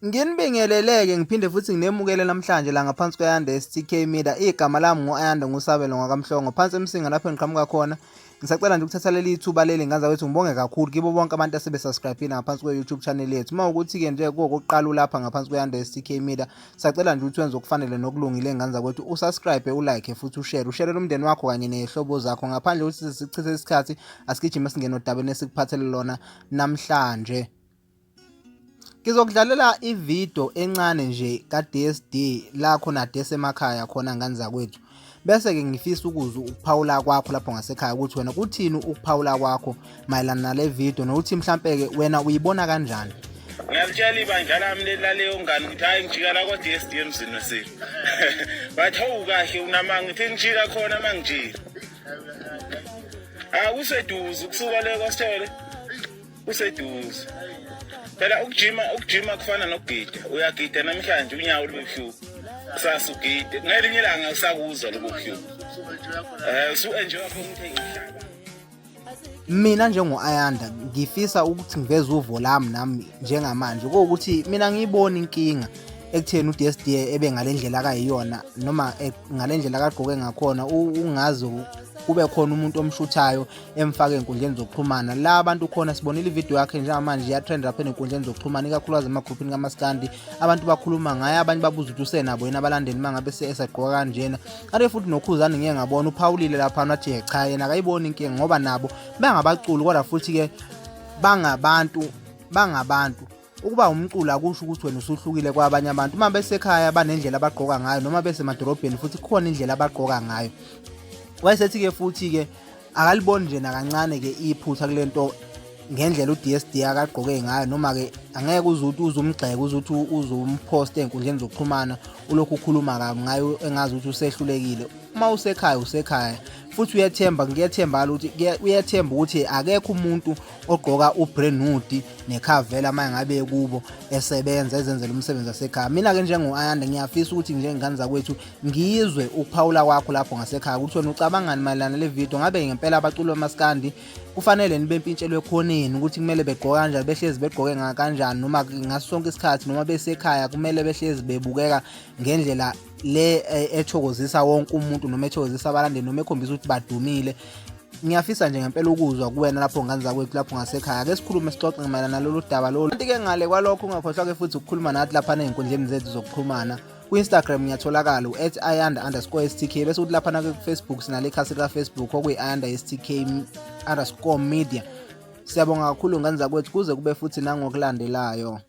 Nginibingeleleke ngiphinde futhi nginemukele namhlanje la ngaphansi kwe-Ayanda STK Media. Igama lami ngu-Ayanda Ngusabelo ngwakamhlongo. Phansi emsinga lapho engiqhamuka khona. Ngisacela nje ukuthatha leli thuba leli ngenza kwethu ngibonge kakhulu kibo bonke abantu asebe-subscribe-ile ngaphansi kwe-YouTube channel yethu. Uma ukuthi-ke nje kuwokuqala ulapha ngaphansi kwe-Ayanda STK Media, sacela nje ukuthi wenze okufanele nokulungile ngenza kwethu usubscribe, ulike futhi ushare. Usharele umndeni wakho kanye nezihlobo zakho. Ngaphandle ukuthi sichithe isikhathi, asigijime singene odabeni esikuphathele lona namhlanje. Ngizokudlalela ivideo encane nje ka-DSD la khona desemakhaya khona ngani zakwethu. Bese-ke ngifisa ukuzwa ukuphawula kwakho lapho ngasekhaya ukuthi wena kuthini ukuphawula kwakho mayelana nale video nokuthi mhlampe-ke wena uyibona kanjani. Ngiyalitshela ibandla lami laleyo ngane ukuthi hayi ngijika la kwa-DSD emzini wesini. Bathi hawu kahle unamanga ngithi ngijika khona mangijika. Useduze ukusuka le kwaSithole. Useduze. Phela ukujima kufana nokugida. Uyagida namhlanje unyawo lubuhlungu. Kusasa ugide. Ngelinye ilanga usakuzwa lobuhlungu. Usu-enjoy ngomthengihlaba. Mina njengo-Ayanda ngifisa ukuthi ngiveze uvo lami nami njengamanje ukuthi mina ngiyibona inkinga ekutheni uDSD ebe ngalendlela akayiyona noma ngalendlela akagqoke ngakhona. Ungazi kube khona umuntu omshuthayo emfaka enkundleni zokuxhumana. La abantu khona sibonile ivideo yakhe njengamanje iyatrend lapha enkundleni zokuxhumana, ikakhulukazi emagroupini kamaskandi. Abantu bakhuluma ngaye, abanye babuza ukuthi usenabo yena abalandeli mangabe esagqoka kanjena. Kanti futhi noKhuzani ngeke ngabona uphawulile lapha nathi cha yena akayibona inkinga ngoba nabo bangabaculi kodwa futhi-ke bangabantu. Ukuba umculi akusho ukuthi wena usuhlukile kwabanye abantu. Uma besekhaya banendlela abagqoka ngayo noma besemadolobheni futhi kukhona indlela abagqoka ngayo. Wayesethi-ke futhi-ke akaliboni nje nakancane-ke iphutha kule nto ngendlela uDSD akagqoke ngayo, noma-ke angeke uze ukuthi uzumgxeka uze ukuthi uzumposte ey'nkundleni zokuxhumana ulokhu ukhuluma kabi ngayo engazi ukuthi usehlulekile. Uma usekhaya futhi ngiyethemba ukuthi akekho umuntu ogqoka ubrand nude nekhavela uma ngabe kubo esebenza ezenzela umsebenzi wasekhaya. Mina-ke njengo-Ayanda ngiyafisa ukuthi njengengane zakwethu ngizwe ukuphawula kwakho lapho ngasekhaya ukuthi wena ucabangani mayelana nale video. Ngabe ngempela abaculi bamaskandi kufanele nibe mpintshelwe khoneni ukuthi kumele begqoke kanjani, behlezi begqoke kanjani, noma ngaso sonke isikhathi noma besekhaya kumele behlezi bebukeka ngendlela le ethokozisa wonke umuntu noma ethokozisa abalandeli noma ekhombisa ukuthi badumile. Ngiyafisa nje ngempela ukuzwa kuwena lapho ngane zakwethu lapho ngasekhaya. Ake sikhulume sixoxe mayelana nalolu daba lolu. Kanti-ke ngale kwalokho ungakhohlwa-ke futhi ukukhuluma nathi laphana ey'nkundleni zethu zokuxhumana. Ku-Instagram ngiyatholakala @Ayanda_STK, bese kuthi laphana ku-Facebook sinale ikhasi lika-Facebook okuyi-Ayanda STK_Media. Siyabonga kakhulu ngane zakwethu kuze kube futhi nangokulandelayo.